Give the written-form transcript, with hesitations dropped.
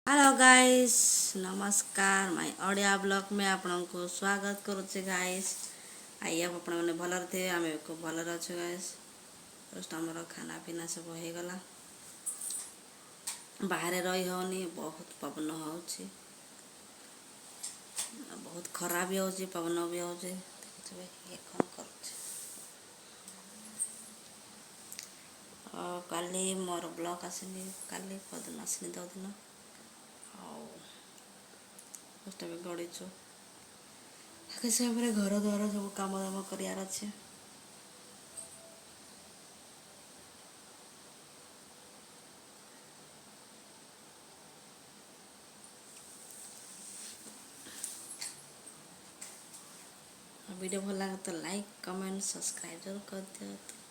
Hello guys, ନମସ୍କାର। ମାଇ Odia blog में ଆପଣଙ୍କୁ ସ୍ୱାଗତ କରୁଛି ଗାଇସ୍। I ଆପଣମାନେ ଭଲରେ ଥିବେ, ଆମେ ବି ଖୁବ୍ ଭଲରେ ଅଛୁ ଗାଇସ୍। ଜଷ୍ଟ ଆମର ଖାନା ପିନା ସବୁ ହେଇଗଲା। ବାହାରେ ରହି ହେଉନି, ବହୁତ ପବନ ହେଉଛି, ବହୁତ ଖରା ବି ହେଉଛି, ପବନ ବି ହେଉଛି। ଦେଖୁଥିବେ ଇଏ କ'ଣ କରୁଛି। କାଲି ମୋର ବ୍ଲଗ୍ ଆସିନି, କାଲି ପରଦିନ ଆସିନି, ଦିନ ଆଉ ଜଷ୍ଟ ଏବେ ଗଡ଼ିଛୁ। କିଛି ସମୟ ପରେ ଘର ଦ୍ୱାର ସବୁ କାମ ଦାମ କରିବାର ଅଛି। ଭିଡ଼ିଓ ଭଲ ଲାଗେ ତ ଲାଇକ୍, କମେଣ୍ଟ, ସବସ୍କ୍ରାଇବ୍ ଜରୁର କରିଦିଅ।